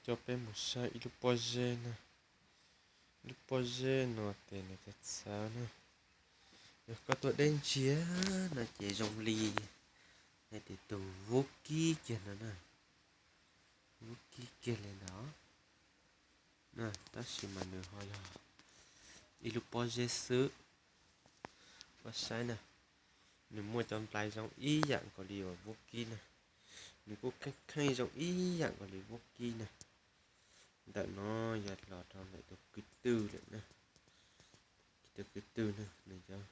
Coj peb mus saib ib lub pob zeb na. Lub pob zeb no ces nws txawv txawv na. Yog koj tuaj deb ntsia no ces zoo li hais tias tus vub kib kiag no na. Vub kib kiag li ntawd na, tab sis mas nws ho yog ib lub pob zeb xwb. Koj saib na, nws muaj cov nplai zoo ib yam nkaus li uas vub kib na. Nws kuj kheej kheej zoo ib yam nkaus li vub kib na. Ntawm no yog los rau ntawm tus kwv tw lawm na. Tus kwv tw na, nws cov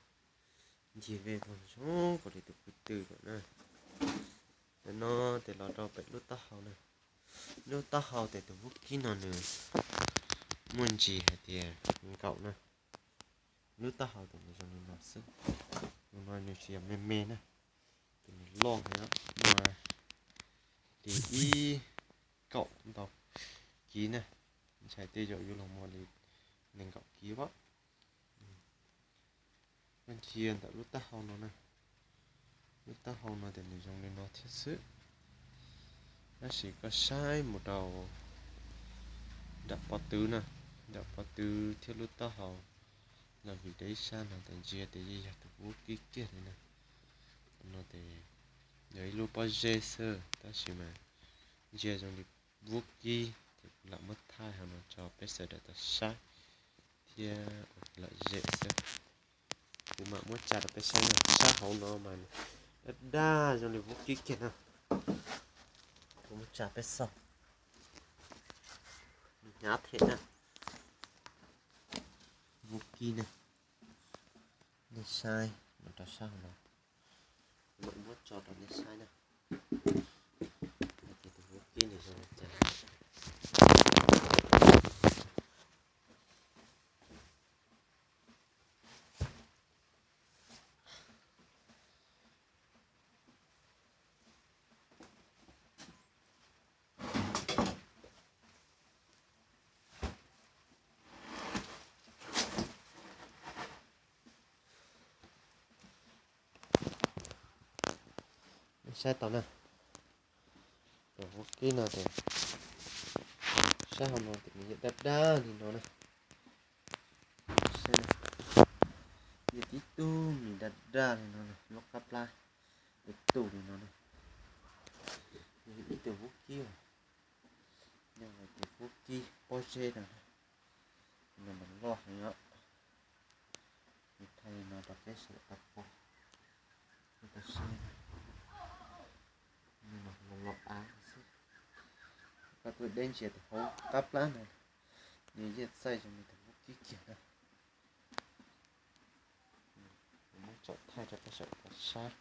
ncig vej vog zoo nkaus li tus kwv tw lawm na. Ntawm no ces los rau pem lub taub hau na. Lub taub hau ces tus vub kib no nws muaj ntsis hais tias nkaum na. Lub taub hau ces nws zoo li no xwb. Tus no nws tsis yog me me na, tus nws loj heev, muaj li ib kaum ntau kiv na. Ntshai tej zaum yuav los muaj li nees nkaum kiv pab. Koj ntsia ntawm lub taub hau no na, lub taub hau no ces nws zoo li no thiab xwb. Tab sis koj saib mus rau nram pob tw na, nram pob tw thiab lub taub hau los vim deb sab no ces ntsia ces yeej yog tus vub kib kiag li na. No ces yog ib lub pob zeb xwb tab sis mas ntsia zoo li vub kib ces kuv lam muab thaij hauv no tso peb sawv daws tau saib thiab lom zem xwb. Kuv mam muab tsa rau peb saib na, sab hauv no mas daj daj zoo li vub kib kiag na. Kuv muab tsa peb xauj, nws hnyav thiab na. Vub kib na, nej saib no rau sab hauv no, kuv mam muab tso rau nej saib na. Hais tias tus vub kib nws zoo li cas. Saib tau na, tus vub kib no ces sab hauv no ces nws yeej daj daj li no na. Saib na, yeej tib tug nws daj daj li no na, lub qab plab tus tus li no na. Yog ib tug vub kib, yog hais tias vub kib pob zeb no, no mas loj heev os. Kuv thaij li no rau peb sawv daws tau pom, peb tau saib. Los los av xwb. Koj tuaj deb ntsia tus hauv qab plab no, nws yeej txaij zoo li tus vub kib kiag na. Kuv muab tsom thaij rau peb sawv daws tau saib.